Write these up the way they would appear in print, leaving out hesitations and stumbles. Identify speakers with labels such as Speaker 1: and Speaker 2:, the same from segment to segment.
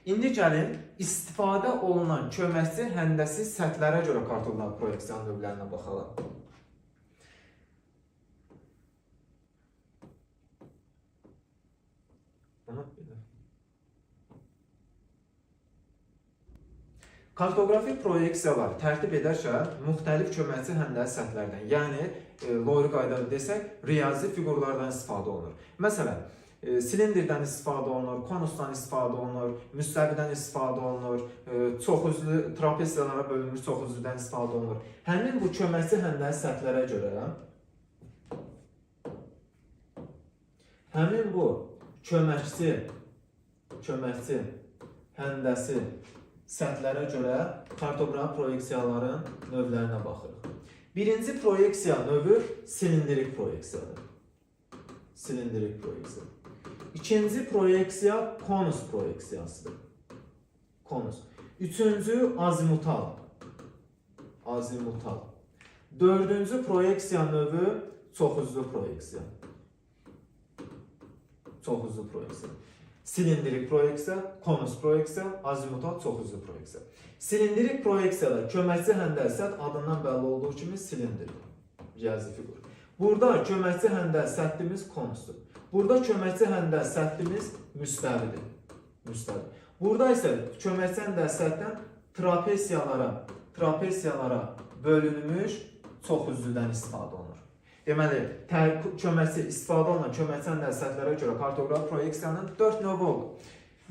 Speaker 1: İndi gəlin istifadə olunan köməkçi həndəsi səthlərə görə kartoqrafik proyeksiyanın növlərinə baxalım. Bunu belə. Kartoqrafik proyeksiyalar tərtib edərkən müxtəlif köməkçi həndəsi səthlərdən, yəni Lori qaydada desək, riyazi fiqurlardan istifadə olunur. Məsələn, silindirdən istifadə olunur, konusdan istifadə olunur, müstəvidən istifadə olunur, çoxüzlü trapesiyalara bölünmüş çoxüzlüdən istifadə olunur. Həmin bu köməkçi həndəsi səthlərə görə həmin bu köməkçi həndəsi səthlərə görə kartoqrafik proyeksiyaların növlərinə baxırıq. Birinci proyeksiya növü silindirik proyeksiyadır. Silindirik proyeksiya. İkinci proyeksiya konus proyeksiyasıdır. Konus. Üçüncü azimutal. Azimutal. Dördüncü proyeksiya növü çoxüzlü proyeksiya. Çoxüzlü proyeksiya. Silindirik proyeksiya, konus proyeksiya, azimutal çoxüzlü proyeksiya. Silindirik proyeksiyada köməkçi həndəsi səth adından bəlli olduğu kimi silindirdir. Riyazi fiqur. Burada köməkçi həndəsi səthimiz konusdur. Burada köməkçi həndəsi səthimiz müstəvidir. Müstəvi. Burada isə köməkçi həndəsi səthdən trapesiyalara bölünmüş çoxüzlüdən istifadə olunur. Deməli, köməkçi istifadə olunan köməkçi həndəsi səthlərə görə kartoqrafik proyeksiyanın 4 növü oldu.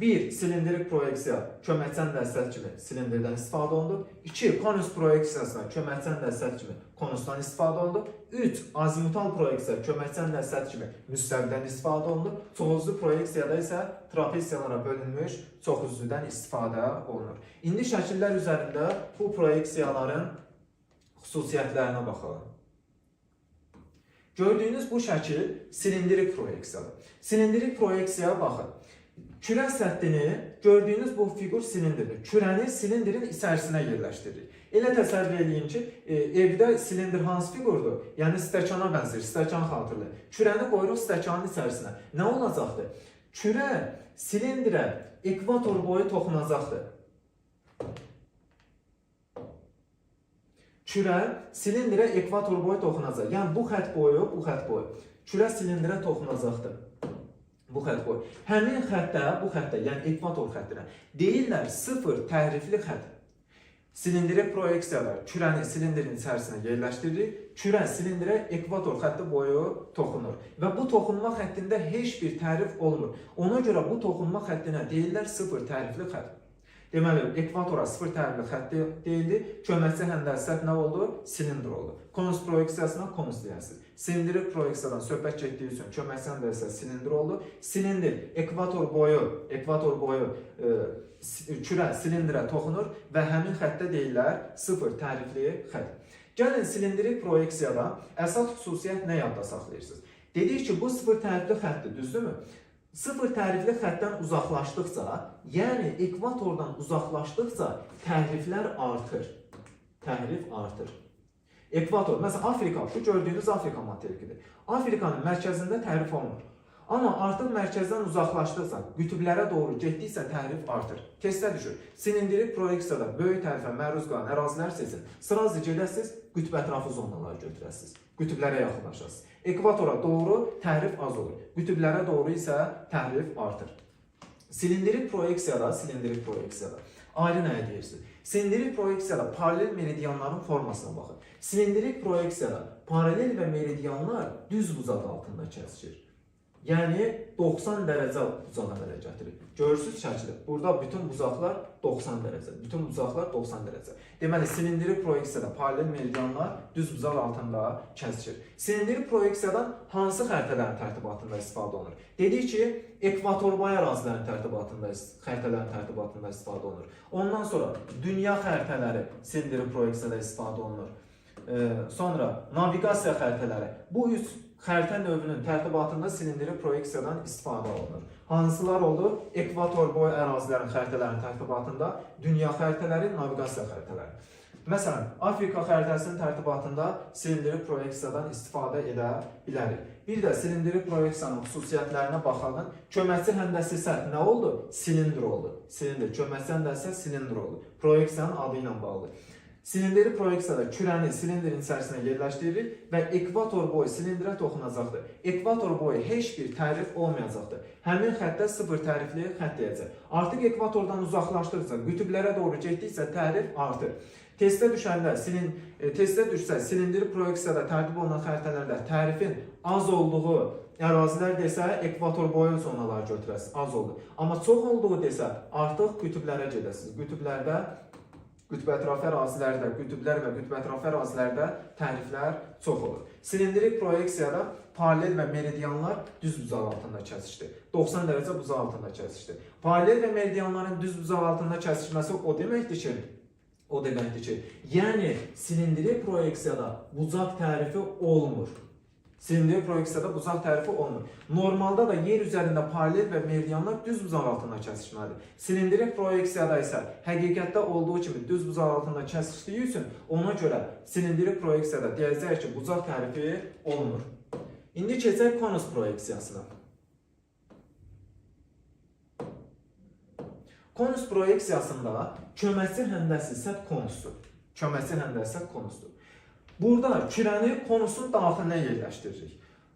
Speaker 1: 1. Silindirik proyeksiya köməkçi həndəsi səth kimi silindirdən istifadə olundu. 2. Konus proyeksiyasına köməkçi həndəsi səth kimi konusdan istifadə olundu. 3. Azimutal proyeksiya köməkçi həndəsi səth kimi müstəvidən istifadə olundu. Çoxüzlü proyeksiyada isə trapesiyalara bölünmüş çoxüzlüdən istifadə olunur. İndi şəkillər üzərində bu proyeksiyaların xüsusiyyətlərinə baxalım. Gördüyünüz bu şəkil silindirik proyeksiyadır. Silindirik proyeksiyaya baxın. Kürə səthini gördüyünüz bu fiqur silindirdir. Kürəni silindirin içərisinə yerləşdiririk. Elə təsəvvür eləyin ki, evdə silindir hansı fiqurdur? Yəni stəkana bənzəyir, stəkan xatırlayın. Kürəni qoyuruq stəkanın içərisinə. Nə olacaqdır? Kürə silindirə ekvator boyu toxunacaqdır. Kürə silindirə ekvator boyu toxunacaq. Yəni bu xətt boyu, bu xətt boyu. Kürə silindirə toxunacaqdır. Bu xətt boyu. Həmin xəttə, bu xəttə, yəni ekvator xəttinə deyirlər sıfır təhrifli xətt. Silindirik proyeksiyada kürəni silindirin içərisinə yerləşdiririk. Kürə silindirə ekvator xətti boyu toxunur və bu toxunma xəttində heç bir təhrif olmur. Ona görə bu toxunma xəttinə deyirlər sıfır təhrifli xətt. Deməli, ekvatora sıfır təhrifli xətt deyildi. Köməkçi həndəsi səth nə oldu? Silindir oldu. Konus proyeksiyasına konus deyərsiniz. Silindirik proyeksiyadan söhbət getdiyi üçün köməkçi həndəsi səth silindir oldu. Silindir ekvator boyu kürə silindirə toxunur və həmin xəttə deyirlər sıfır tərifli xətt. Gəlin silindirik proyeksiyada əsas xüsusiyyət nə yadda saxlayırsınız? Dedik ki, bu sıfır tərifli xəttdir, düzdürmü? Sıfır tərifli xəttdən uzaqlaşdıqca, yəni ekvatordan uzaqlaşdıqca təhriflər artır. Təhrif artır. Ekvator, məsələn Afrika, bu gördüyünüz Afrika materikidir. Afrikanın mərkəzində təhrif olmur. Amma artıq mərkəzdən uzaqlaşdıqca, qütblərə doğru getdikcə təhrif artır. Testə düşür. Silindirik proyeksiyada böyük təhrifə məruz qalan ərazilər seçin. Sırazı gedəsiz, qütb ətrafı zonaları götürəsiniz. Qütblərə yaxınlaşasınız. Ekvatora doğru təhrif az olur. Qütblərə doğru isə təhrif artır. Silindirik proyeksiyada ayrı nəyə deyirsiniz? Silindirik proyeksiyada paralel meridianların formasına baxın. Silindirik proyeksiyada paralel və meridianlar düz bucaq altında kəsişir. Yəni 90 dərəcə bucaq əmələ gətirir. Görürsüz şəkildə. Burada bütün bucaqlar 90 dərəcə. Bütün bucaqlar 90 dərəcə. Deməli, silindirik proyeksiyada paralel meridianlar düz bucaq altında kəsişir. Silindirik proyeksiyadan hansı xəritələrin tərtibatında istifadə olunur? Dedik ki, ekvatorboy ərazilərin tərtibatında, xəritələrin tərtibatında istifadə olunur. Ondan sonra dünya xəritələri silindirik proyeksiyada istifadə olunur. Sonra naviqasiya xəritələri. Bu üç xəritə növünün tərtibatında silindirik proyeksiyadan istifadə olunur. Hansılar oldu? Ekvator boy ərazilərin xəritələrinin tərtibatında dünya xəritələri, naviqasiya xəritələri. Məsələn, Afrika xəritəsinin tərtibatında silindiri proyeksiyadan istifadə edə bilərik. Bir də silindiri proyeksiyanın xüsusiyyətlərinə baxalım. Köməkçi həndəsi səth nə oldu? Silindr oldu. Silindr. Köməkçi həndəsi silindr oldu. Proyeksiyanın adı ilə bağlı. Silindiri proyeksiyada kürəni silindrin içərisinə yerləşdiririk və ekvator boyu silindirə toxunacaqdır. Ekvator boyu heç bir tərif olmayacaqdır. Həmin xəttə sıfır tərifli xətt deyəcək. Artıq ekvatordan uzaqlaşdıqca, qütblərə doğru getdikcə tərif artır. Testə düşəndə testə düşsə silindiri proyeksiyada tərtib olunan xəritələrdə tərifin az olduğu ərazilər desə ekvator boyu zonaları götürəsiniz, az oldu. Amma çox olduğu desə artıq qütblərə gedəsiniz. Qütblərdə, qütb ətrafı ərazilərdə, qütblər və qütb ətrafı ərazilərdə təriflər çox olur. Silindirik proyeksiyada paralel və meridianlar düz bucaq altında kəsişdi. 90 dərəcə bucaq altında kəsişdi. Paralel və meridianların düz bucaq altında kəsişməsi o deməkdir ki, yəni silindirik proyeksiyada bucaq tərifi olmur. Silindiri proyeksiyada bucaq tərifi olmur. Normalda da yer üzərində paralel və meridianlar düz bucaq altında kəsişməlidir. Silindirik proyeksiyada isə həqiqətdə olduğu kimi düz bucaq altında kəsişdiyi üçün ona görə silindirik proyeksiyada deyəcəyik ki, bucaq tərifi olmur. İndi keçək konus proyeksiyasına. Konus proyeksiyasında köməkçi həndəsi səth konusdur. Köməkçi həndəsi səth konusdur. Burada kürəni konusun daxilinə yerləşdiririk.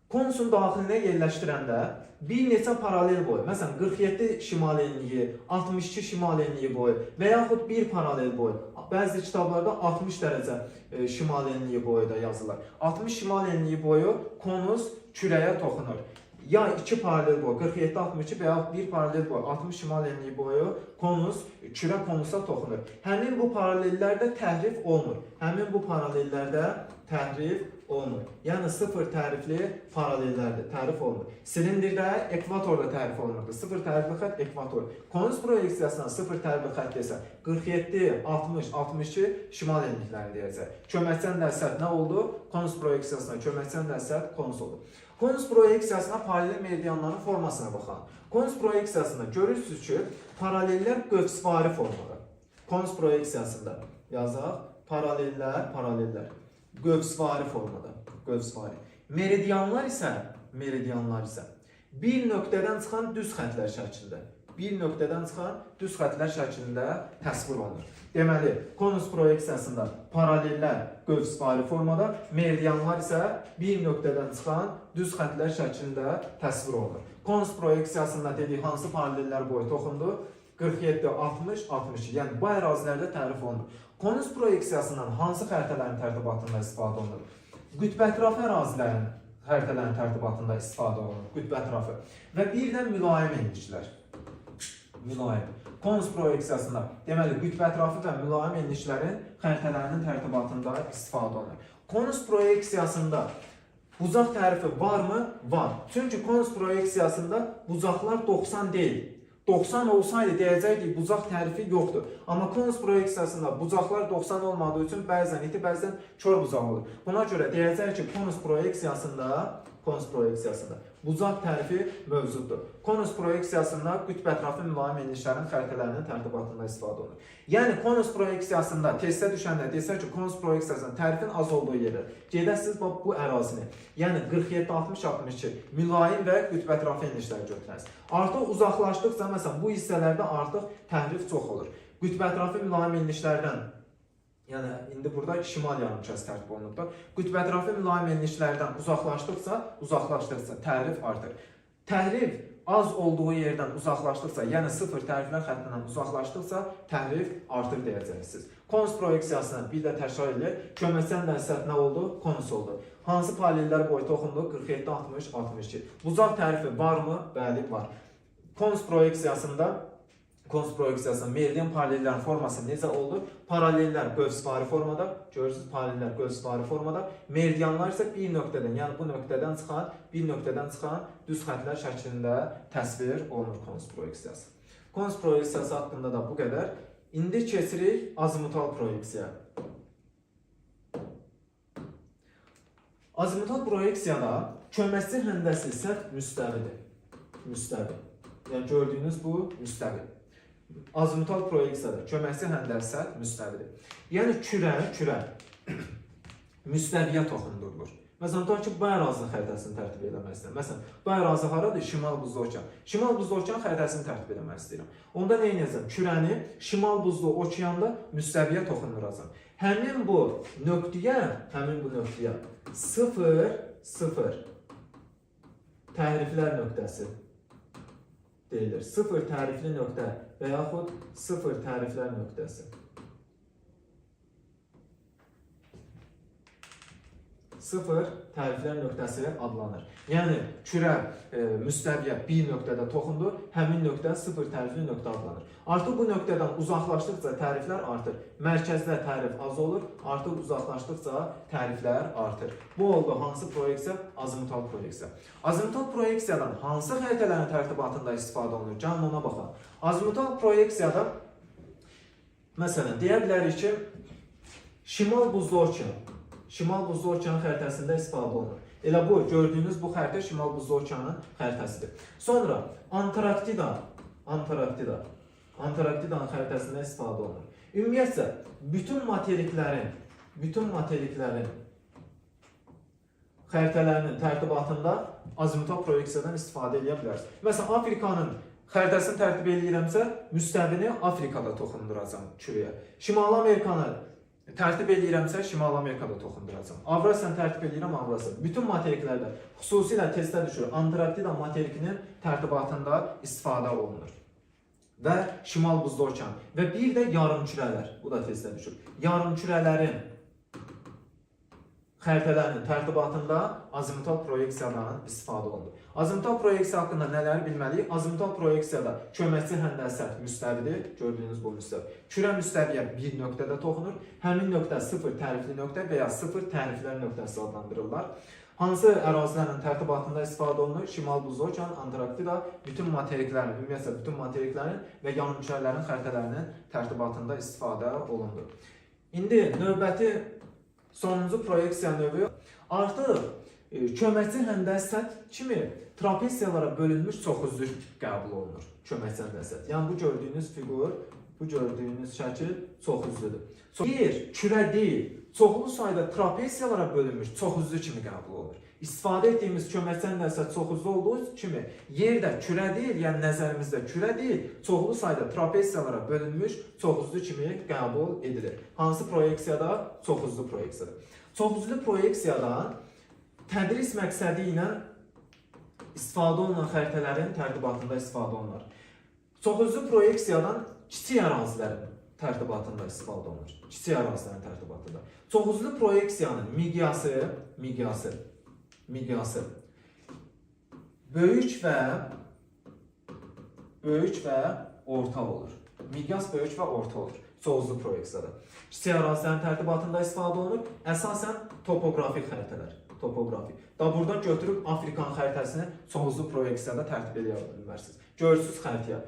Speaker 1: Konusun daxilinə yerləşdirəndə bir neçə paralel boyu, məsələn 47 şimal enliyi, 62 şimal enliyi boyu və yaxud bir paralel boyu, bəzi kitablarda 60 dərəcə şimal enliyi boyu da yazılır. 60 şimal enliyi boyu konus kürəyə toxunur. Ya iki paralel boyu 47, 62 və ya bir paralel boyu 60 şimal enliyi boyu konus kürə konusa toxunur. Həmin bu paralellərdə təhrif olmur. Həmin bu paralellərdə təhrif olmur. Yəni sıfır tərifli paralellərdir, tərif olmur. Silindirdə ekvatorda tərif olunurdu. Sıfır tərifli xətt ekvator. Konus proyeksiyasına sıfır tərifli xətt desə 47, 60, 62 şimal enliklərini deyəcək. Köməkçi həndəsi səth nə oldu? Konus proyeksiyasına köməkçi həndəsi səth konus oldu. Konus proyeksiyasına paralel meridianların formasına baxalım. Konus proyeksiyasında görürsünüz ki, paralellər qövsvari formada. Konus proyeksiyasında yazaq, paralellər qövsvari formada, qövsvari. Meridianlar isə bir nöqtədən çıxan düz xəttlər şəklində, bir nöqtədən çıxan düz xəttlər şəklində təsvir olunur. Deməli, konus proyeksiyasında paralellər qövsvari formada, meridianlar isə bir nöqtədən çıxan düz xəttlər şəklində təsvir olunur. Konus proyeksiyasında dedik hansı paralellər boyu toxundu? 47, 60, 62. Yəni bu ərazilərdə tərif olunur. Konus proyeksiyasından hansı xəritələrin tərtibatında istifadə olunur? Qütb ətrafı ərazilərin xəritələrin tərtibatında istifadə olunur. Qütb ətrafı. Və bir də mülayim enliklər. Mülayim. Konus proyeksiyasında deməli qütb ətrafı və mülayim enliklərin xəritələrinin tərtibatında istifadə olunur. Konus proyeksiyasında bucaq tərifi varmı? Var. Çünki konus proyeksiyasında bucaqlar 90 deyil. 90 olsaydı deyəcəkdik bucaq tərifi yoxdur. Amma konus proyeksiyasında bucaqlar 90 olmadığı üçün bəzən iti, bəzən kör bucaq olur. Buna görə deyəcəyik ki, konus proyeksiyasında bucaq tərifi mövcuddur. Konus proyeksiyasında qütb ətrafı mülayim enliklərin xəritələrinin tərtibatında istifadə olunur. Yəni konus proyeksiyasında testə düşəndə desək ki, konus proyeksiyasında tərifin az olduğu yerdə gedəsiniz bax bu ərazini. Yəni 47, 60, 62 mülayim və qütb ətrafı enlikləri götürəsiniz. Artıq uzaqlaşdıqca məsələn bu hissələrdə artıq təhrif çox olur. Qütb ətrafı mülayim enliklərdən, yəni indi burada şimal yarımkürəsi tərtib olunubdur. Qütb ətrafı mülayim enliklərdən uzaqlaşdıqca tərif artır. Təhrif az olduğu yerdən uzaqlaşdıqca, yəni sıfır təriflər xəttindən uzaqlaşdıqca təhrif artır deyəcəksiniz. Konus proyeksiyasını bir də təkrar edək. Köməkçi həndəsi səth nə oldu? Konus oldu. Hansı paralellər boyu toxundu? 47, 60, 62. Bucaq tərifi varmı? Bəli, var. Konus proyeksiyasında meridian paralellərin forması necə oldu? Paralellər qövsvari formada, görürsünüz paralellər qövsvari formada, meridianlar isə bir nöqtədən, yəni bu nöqtədən çıxan, bir nöqtədən çıxan düz xəttlər şəklində təsvir olunur konus proyeksiyası. Konus proyeksiyası haqqında da bu qədər. İndi keçirik azimutal proyeksiyaya. Azimutal proyeksiyada köməkçi həndəsi səth müstəvidir. Müstəvi. Yəni gördüyünüz bu müstəvi. Azimutal proyeksiyada köməkçi həndəs səth müstəvidir. Yəni kürə müstəviyə toxundurulur. Məsələn, tutaq ki, bu ərazinin xəritəsini tərtib eləmək istəyirəm. Məsələn, bu ərazi haradır? Şimal Buzlu Okean. Şimal Buzlu Okean xəritəsini tərtib eləmək istəyirəm. Onda nə edəcəm? Kürəni Şimal Buzlu Okeanda müstəviyə toxunduracam. Həmin bu nöqtəyə 0, 0 təriflər nöqtəsi deyilir. 0 tərifli nöqtə və yaxud 0 təriflər nöqtəsi. 0 təriflər nöqtəsi adlanır. Yəni kürə müstəviyə bir nöqtədə toxundu, həmin nöqtə 0 tərifli nöqtə adlanır. Artıq bu nöqtədən uzaqlaşdıqca təriflər artır. Mərkəzdə tərif az olur, artıq uzaqlaşdıqca təriflər artır. Bu oldu hansı proyeksiya? Azimutal proyeksiya. Azimutal proyeksiyadan hansı xəritələrin tərtibatında istifadə olunur? Gəlin ona baxaq. Azimutal proyeksiyada məsələn deyə bilərik ki, Şimal Buzlu Okean. Şimal Buzlu Okeanın xəritəsində istifadə olunur. Elə bu, gördüyünüz bu xəritə Şimal Buzlu Okeanın xəritəsidir. Sonra Antarktida, Antarktidanın xəritəsində istifadə olunur. Ümumiyyətcə, bütün materiklərin xəritələrinin tərtibatında azimutal proyeksiyadan istifadə edə bilərsiniz. Məsələn, Afrikanın xəritəsini tərtib eləyirəmsə, müstəvini Afrikada toxunduracam kürəyə. Şimali Amerikanı tərtib eləyirəmsə, Şimali Amerikada toxunduracam. Avrasiyanı tərtib eləyirəm, Avrasiya. Bütün materiklərdə, xüsusilə testə düşür, Antarktida materikinin tərtibatında istifadə olunur. Və Şimal Buzlu Okean. Və bir də yarımkürələr, bu da testə düşür. Yarımkürələrin xəritələrinin tərtibatında azimutal proyeksiyadan istifadə olunur. Azimutal proyeksiya haqqında nələri bilməliyik? Azimutal proyeksiyada köməkçi həndəs səth müstəvidir. Gördüyünüz bu müstəvi. Kürə müstəviyə bir nöqtədə toxunur. Həmin nöqtə 0 tərifli nöqtə və ya 0 təriflər nöqtəsi adlandırırlar. Hansı ərazilərin tərtibatında istifadə olunur? Şimal Buzlu Okean, Antarktida, bütün materiklərin, ümumiyyətlə bütün materiklərin və yarımkürələrin xəritələrinin tərtibatında istifadə olunur. İndi növbəti sonuncu proyeksiya növü artıq köməkçi həndəs səth kimi trapesiyalara bölünmüş çoxüzlü qəbul olunur. Köməkçi həndəs səth. Yəni bu gördüyünüz fiqur, bu gördüyünüz şəkil çoxüzlüdür. Yer kürə deyil, çoxlu sayda trapesiyalara bölünmüş çoxüzlü kimi qəbul olunur. İstifadə etdiyimiz köməkçi həndəs səth çoxüzlü olduğu kimi yer də kürə deyil, yəni nəzərimizdə kürə deyil, çoxlu sayda trapesiyalara bölünmüş çoxüzlü kimi qəbul edilir. Hansı proyeksiyada? Çoxüzlü proyeksiyada. Çoxüzlü proyeksiyadan tədris məqsədi ilə istifadə olunan xəritələrin tərtibatında istifadə olunur. Çoxüzlü proyeksiyadan kiçik ərazilərin tərtibatında istifadə olunur. Kiçik ərazilərin tərtibatında. Çoxüzlü proyeksiyanın miqyası böyük və orta olur. Miqyas böyük və orta olur. Çoxüzlü proyeksiyada. Kiçik ərazilərin tərtibatında istifadə olunur. Əsasən topoqrafik xəritələr. Topoqrafik. Da buradan götürüb Afrikanın xəritəsini çoxüzlü proyeksiyada tərtib edə bilmərsiniz. Görürsünüz xəritəyə.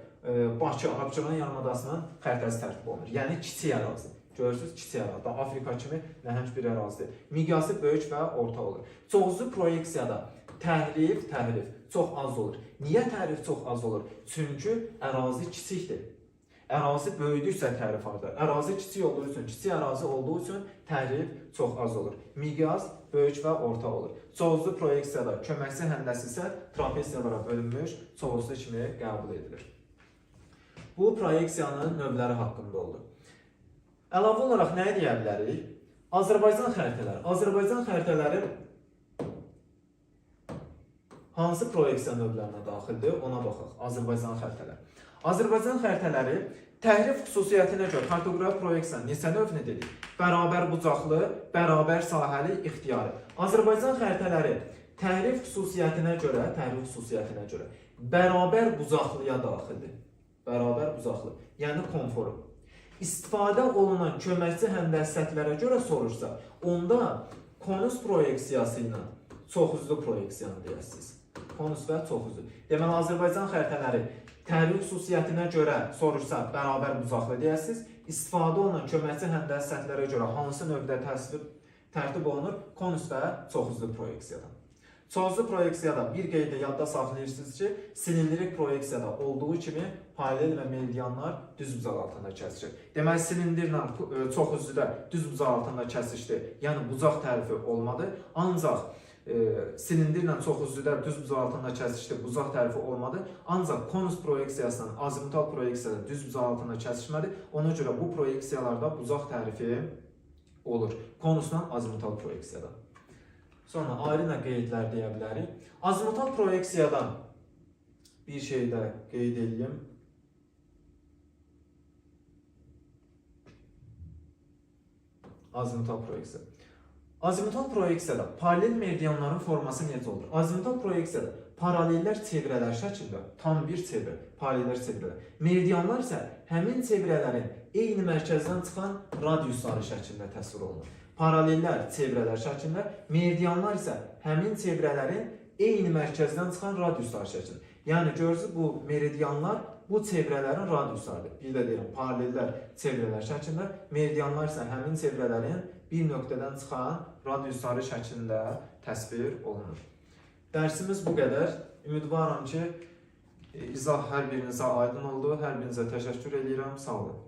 Speaker 1: Bakı, Abşeron yarımadasının xəritəsi tərtib olunur. Yəni kiçik ərazi. Görürsünüz, kiçik ərazi. Da Afrika kimi nəhəng bir ərazidir. Miqyası böyük və orta olur. Çoxüzlü proyeksiyada təhrif çox az olur. Niyə təhrif çox az olur? Çünki ərazi kiçikdir. Ərazi böyüdükcə tərif artar. Ərazi kiçik olduğu üçün, kiçik ərazi olduğu üçün tərif çox az olur. Miqyas böyük və orta olur. Çoxüzlü proyeksiyada köməkçi həndəs isə trapesiyalara bölünmüş çoxüzlü kimi qəbul edilir. Bu proyeksiyanın növləri haqqında oldu. Əlavə olaraq nə deyə bilərik? Azərbaycan xəritələri. Azərbaycan xəritələri hansı proyeksiya növlərinə daxildir? Ona baxaq. Azərbaycan xəritələri. Azərbaycan xəritələri təhrif xüsusiyyətinə görə kartoqrafi proyeksiyanın neçə növünü dedik? Bərabər bucaqlı, bərabər sahəli, ixtiyari. Azərbaycan xəritələri təhrif xüsusiyyətinə görə, bərabər bucaqlıya daxildir. Bərabər bucaqlı, yəni konforu. İstifadə olunan köməkçi həndəs səthlərə görə soruşsa, onda konus proyeksiyası ilə çoxüzlü proyeksiyanı deyəsiniz. Konus və çoxüzlü. Deməli, Azərbaycan xəritələri təhrif xüsusiyyətinə görə soruşsa, bərabər bucaqlı deyəsiniz. İstifadə olunan köməkçi həndəs səthlərə görə hansı növdə tərtib olunur? Konus və çoxüzlü proyeksiyadan. Çoxuzlu proyeksiyada bir qeydə yadda saxlayırsınız ki, silindrik proyeksiyada olduğu kimi paralel və meridianlar düz bucaq altında kəsişir. Deməli, silindirlə çoxuzluda düz bucaq altında kəsişdi. Yəni bucaq tərifi olmadı. Ancaq silindirlə çoxuzluda düz bucaq altında kəsişdi, bucaq tərifi olmadı. Ancaq konus proyeksiyasından azimutal proyeksiyada düz bucaq altında kəsişmədi. Ona görə bu proyeksiyalarda bucaq tərifi olur. Konusla azimutal proyeksiyada. Sonra ayrı nə qeydlər deyə bilərik. Azimutal proyeksiyadan bir şey də qeyd edeyim. Azimutal proyeksiya. Azimutal proyeksiyada paralel meridianların forması necə olur? Azimutal proyeksiyada paralellər çevrələr şəklində, tam bir çevrə, paralellər çevrələr. Meridianlar isə həmin çevrələrin eyni mərkəzdən çıxan radiusları şəklində təsvir olunur. Paralellər çevrələr şəklində, meridianlar isə həmin çevrələrin eyni mərkəzdən çıxan radiusları şəklində. Yəni görürsünüz, bu meridianlar bu çevrələrin radiuslarıdır. Bir də deyirəm, paralellər çevrələr şəklində, meridianlar isə həmin çevrələrin bir nöqtədən çıxan radiusları şəklində təsvir olunur. Dərsimiz bu qədər. Ümidvaram ki, izah hər birinizə aydın oldu. Hər birinizə təşəkkür eləyirəm. Sağ olun.